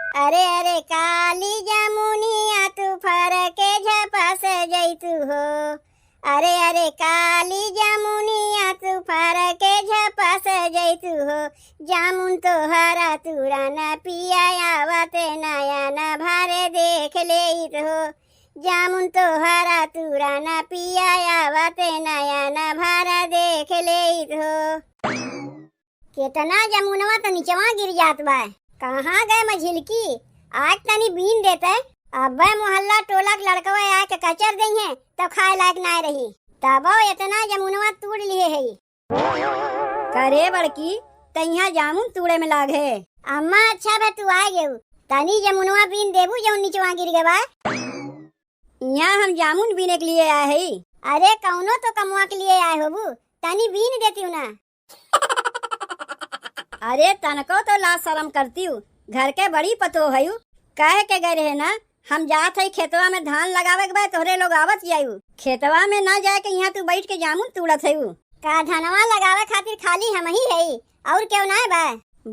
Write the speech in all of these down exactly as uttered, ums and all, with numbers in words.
अरे अरे काली जमुनिया तू फर के झपस जैतू हो। अरे अरे काली जमुनिया तू फर के झपस जैतू हो। जामुन तोहरा तुरा न पिया आवत नयन भर देख लेइत हो। जामुन तोहरा तुरा न पिया आवत नयन भर देख लेइत हो। केतना जमुनवा त निचवा गिर जात बा। कहाँ गए मझिलकी? आज तनी बीन देते। अब्बे मोहल्ला टोला के लड़कवा आके कचर देइहें, तब खाए लायक नाय रही। तबो एतना जमुनवा तूड़ लिहे है। करे बड़की, तैया जामुन तूड़े में लाग है। अम्मा, अच्छा बा तू आ गेऊ। तनी जमुनवा बीन देबू जौन निचवा गिर गवा। यहाँ हम जामुन बीने के लिए आए हई। अरे कौनो तो कमवा के लिए आए होबू, तनी बीन देती हूँ ना। अरे तनको तो लाज शरम करती हूँ, घर के बड़ी पतोह हयू, कह के गए रहे ना, हम जात हई खेतवा में धान लगावे के बा, तोहरे लोग आवत जायू। खेतवा में ना जाए के यहाँ तू बैठ के जामुन तूड़त हयू। का धनवा लगावे खातिर खाली हम ही हई, और केहू ना बा?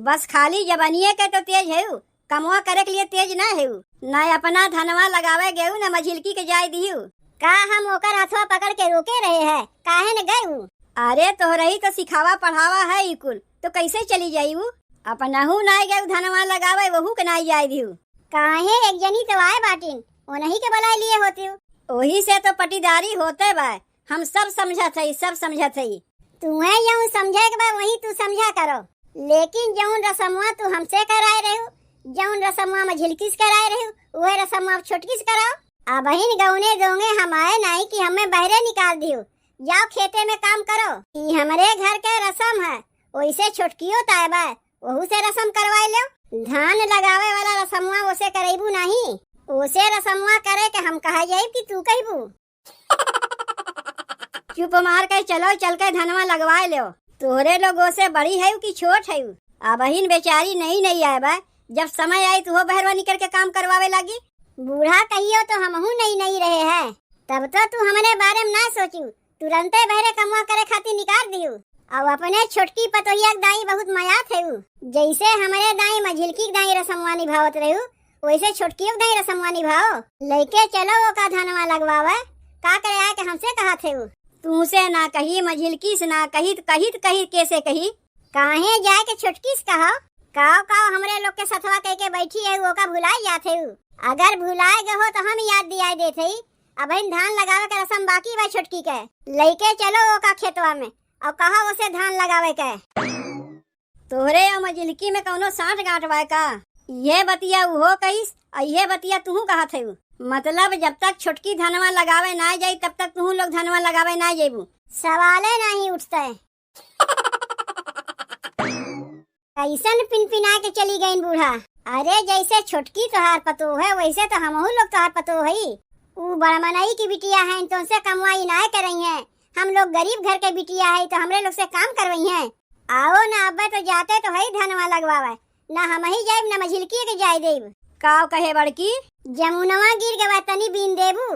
बस खाली जबनिये के तो तेज हयू, कमवा करे के लिए तेज ना हेऊ, ना अपना धनवा लगावे गेऊ, ना मझिलकी के जाए दिहू। का हम ओकर हथवा पकड़ के रोके रहे हैं, काहे न गए ऊ? अरे तोहरही तो सिखावा पढ़ावा है ई कुल, तो कैसे चली जाई ऊ? अपनहू ना गेऊ धनवा लगावे, वहू के ना जाए दिहू। काहे एक जनी तो आए बाटिन, उन्हीं के बुलाए लिए होती। ओही से तो पटीदारी होते बा, हम सब समझत हई, सब समझत हई। तुहें जौन समझे के बा, वही तू समझा करो, लेकिन जौन रसमवा तू हमसे कराए रहू, जौन रसमवा मझिलकी से कराए रहू, उहे रसमवा अब छोटकी से कराओ। अबहिन गौने दोंगे हम आए नाई कि हमें बहरे निकाल दियो, जाओ खेते में काम करो। ई हमरे घर के रसम है, ओइसे छोटकियो ताय बा, ओहू से रसम करवाए लो। धान लगावे वाला रसमवा ओसे करैबू नाही, ओसे रसमवा करे के हम कहा जाइब कि तू कहबू? चुप मार के चलो, चल के धनवा लगवाए लो। तोहरे लोगों से बड़ी है कि छोट है? अबहिन बेचारी नई नई आए बा, जब समय आई तो वो बहरवा निकल के काम करवावे लागी। बूढ़ा कहियो तो हमहू नई नई रहे हैं, तब तो तू हमरे बारे में ना सोचू, तुरंते बहरे कमवा करे खातिर निकाल दियो। अब अपने छोटकी पतोहिया के दाई बहुत मयात है उ, जैसे हमरे दाई मझिलकी के दाई रसमवा निभावत रहू, वैसे छोटकियो के दाई रसमवा निभाओ, लइके चलो ओका धनवा लगवावे। का करे आए के हमसे कहत है उ? तू से ना कही, मझिलकी से ना कही, त कही त कही, के से कही? काहे जाए के छोटकी से कहो? काव काव हमरे लोग के सथवा कह के बैठी है, ओका भुलाई जात है उ। अगर भुलाए गए हो तो हम याद दियाए देत है। अबहिन धान लगावे के रसम बाकी बा छोटकी के, लइके चलो ओका खेतवा में और कहा ओसे धान लगावे के। तोहरे अउ मझिलकी में कौनो साँठ गाँठ बा का? इहे बतिया उहो कहिस, आ इहे बतिया तुहू कहत हऊ। मतलब जब तक छोटकी धनवा लगावे ना जाई, तब तक तुहू लोग धनवा लगावे ना जेबू। सवाले नाही उठते। कैसन पिनपिना के चली गईन बूढ़ा। अरे जैसे छोटकी तोहार पतोह है, वैसे तो हमहू लोग तोहार पतोह हई। ऊ बड़मनई की बिटिया हैं, तो उनसे कमवाई ना करई हैं। हम लोग गरीब घर के बिटिया है, तो हमरे लोग से काम करवई हैं। आओ ना, अब्बे तो जाते तो है धनवा लगवावे, ना हम ही जाइब, ना मझिलकी के जाए देब। काव कहे बड़की? जमुनवा गिर गवा, तनी बीन देबू?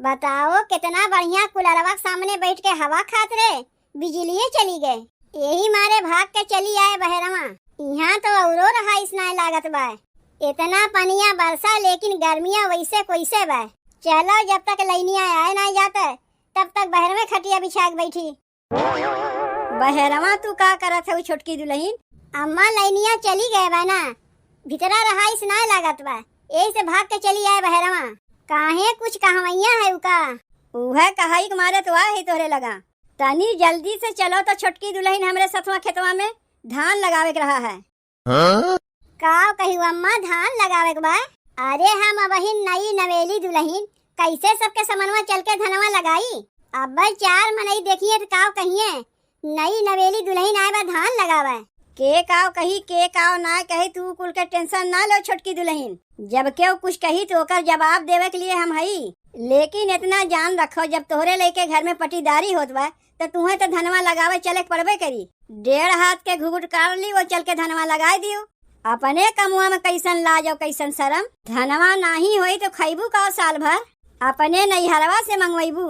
बताओ, कितना बढ़िया कुलरवा के सामने बैठ के हवा खात रहे, बिजलिए चली गए। यही मारे भाग के चली आए बहरवा। यहाँ तो औरो रहाइश नाय लागत बा। इतना पनिया बरसा, लेकिन गर्मिया वैसे कैसे बा। चलो, जब तक लैनिया आए ना जाते, तब तक बहरवे खटिया बिछा के बैठी। बहरवा तू का करत हऊ छोटकी दुलहिन? अम्मा, लैनिया चली गए बा ना, भीतरा रहाइश ना लागत बा, यही से भाग के चली आए बहरवा। काहे, कुछ कहवैया है उ का? उहे कहाई के मारे तो आए है तोहरे लगा। तनी जल्दी से चलो तो छोटकी दुलहिन, हमरे सथवा खेतवा में धान लगावे के रहा है। हाँ? काव कही अम्मा, धान लगावे के बा? अरे हम अबहिन नई नवेली दुलहिन, कैसे सबके समनवा चल के धनवा लगाई? अब चार मनई देखिए तो काव कहिए, नई नवेली दुलहिन आए बा धान लगावे। के काव कही, के काव ना कही, तू कुल के tension ना लो छोटकी दुलहिन। जब केहू कुछ कही तो ओकर जवाब देवे के लिए हम हई। लेकिन इतना जान रखो, जब तोहरे लइके घर में पटीदारी होत बा, त तुहें त धनवा लगावे चले के पड़बे करी। डेढ़ हाथ के घुघुट काढ़ ली, वो चल के धनवा लगाए दियो। अपने कमुआ में कैसन लाज और कैसन शरम। धनवा नाही होई तो खैबू का साल भर? अपने नैहरवा से मंगवैबू?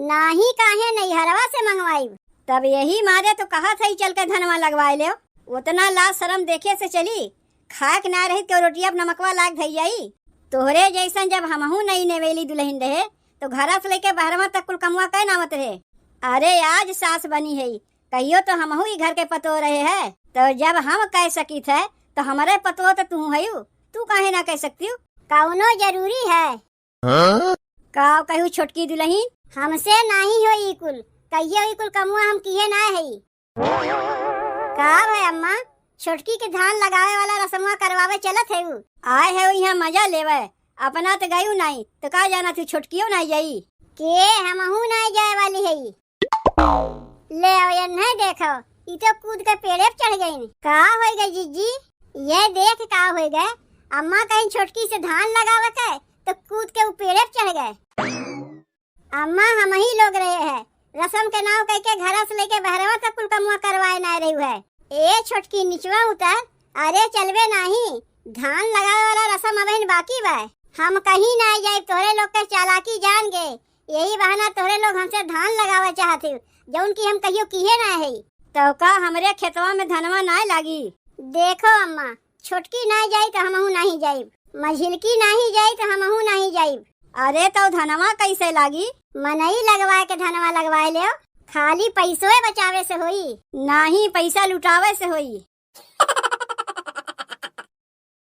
नाही, काहे नैहरवा से मंगवाइब? तब यही मारे तो कहत हई चल के धनवा लगवाए लेव। ओतना लाज सरम देखे से चली? खाए के ना रही तो रोटिया पे नमकवा लाग धई जाई। तोहरे जैसन जब हमहू नई नेवेली दुलहिन रहे, तो घरा से लेके बहरवा तक कुल कमुआ कै नावत रहे। अरे, आज सास बनी है, कहियो तो हमहू ई घर के पतोह रहे है, तो जब हम कै सकित है, तो हमरे पतोह तो तू हयू, तू काहे ना कै सकतियू? कौनो जरूरी है? हाँ? का कहू छोटकी दुलहिन? हमसे नाही होई ई कुल, कहियो ई कुल कमुआ हम किहे ना हई। का भय अम्मा, छोटकी के धान लगावे वाला रसमवा करवावे चलत है उ? आए है इहाँ मजा लेवे, अपना तो गयू नाही, तो का जाना तू छोटकियो नाही जाई? के हमहू नाही जाए वाली है। ले आओ, ये नहीं देखो, ई तो कूद के पेड़े पे चढ़ गई। का होई गए जिज्जी? ये देख का होई गए, अम्मा कहीं छोटकी से धान लगावे के, तो कूद के उ पेड़े पे चढ़ गए। अम्मा, हम ही लोग रहे हैं, रसम के नाव कह के घरा से लेके बहरवा तक कुल कमुआ करवाए ना रही है। ए छोटकी, निचवा उतर, अरे चलबे नाही, धान लगावे वाला रसम अबहिन बाकी बा। हम कहीं ना जाए, तोहरे लोग के चालाकी जान गए, यही बहाना तोहरे लोग हमसे धान लगावे चाहत हो, जौन की हम कहियो किहे ना है। तो का हमरे खेतवा में धनवा ना लागी? देखो अम्मा, छोटकी ना जाई तो हमहू नाही जाइब, मझिलकी नाही जाई तो हमहू नाही जाइब। अरे तो धनवा कैसे लागी? मनई लगवाए के धनवा लगवाए लेव, खाली पैसोए बचावे से होई। नाही, पैसा लुटावे से होई।